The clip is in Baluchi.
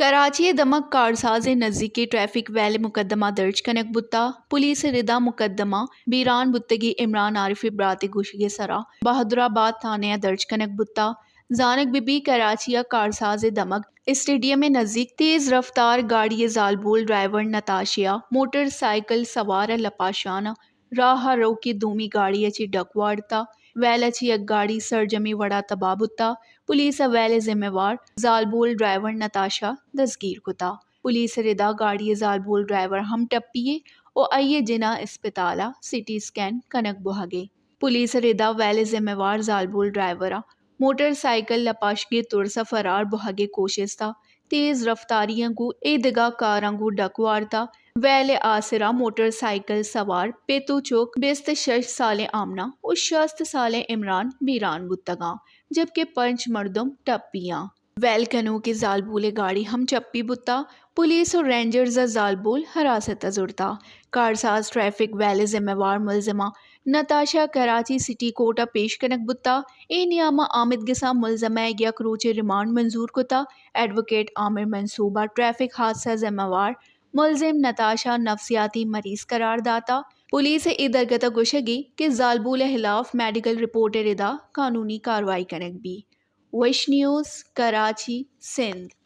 کراچی ءِ دمگ کارساز ءِ نزیک ءَ ٹریفک ویل ءِ مقدمہ درج کنگ بوتا۔ پولیس ءِ ردا مقدمہ بیران بوتگیں عمران عارف ءِ برات ءِ گوشگ ءِ سرا بہادرآباد تھانہ ءَ درج کنگ بوتا۔ زانگ بہ بی کراچی ءَ کارساز ءِ دمگ اسٹیڈیم ءِ نزیک تیز رفتار گاڑی ءِ زالبول ڈرائیور نتاشہ ءَ موٹر سائیکل سوار ءَ لپاشان ءَ راہ ءَ روکیں دومی گاڑی ءَ چہ ڈک وارتا۔ ویل ءَ چہ یک گاڑی سرجمیں وڑا تباہ بوتا۔ پولیس ءَ ویل ءِ ذمہ وار زالبول ڈرائیور نتاشا دزگیر کتا۔ پولیس ءِ ردا گاڑی ءِ زالبول ڈرائیور ہم ٹپی ءَ و آئی ءِ جناح اسپتال ءَ سی ٹی اسکین کنگ بوہگ ءَ۔ پولیس ءِ ردا ویل ءِ ذمہ وار زالبول ڈرائیور ءَ موٹر سائیکل لپاشگے ترس ءَ فرار بوہگ ءِ کوشست ءَ تیز رفتاریاں گوں اے دگہ کاراں گوں ڈک وارتا۔ ویل ءِ آسرا موٹر سائیکل سوار پت و چک بیست ءُ شش سالیں آمنہ و شست سالیں عمران بیران بوتگاں، جبکہ پنچ مردم ٹپی آں۔ ویل کنوکیں زالبول ءِ گاڑی ہم چپی بوتا۔ پولیس و رینجرز ءَ زالبول حراست ءَ زرتا۔ کارساز ٹریفک ویل ءِ ذمہ وار ملزماں نتاشا کراچی سٹی کورٹ ءَ پیش کنگ بوتا۔ اے نیام ءَ آمدگساں ملزمہ ءَ یک روچے ریمانڈ منظور کتا۔ ایڈووکیٹ عامر منصوبہ ٹریفک حادثہ ءِ ذمہ وار ملزم نتاشا نفسیاتی مریض قرار داتا۔ پولیس ءِ اے درگت ءَ گوشگی کہ زالبول ءِ ہلاف میڈیکل رپورٹ ءِ ردا قانونی کاروائی کنگ بی۔ وش نیوز، کراچی، سندھ۔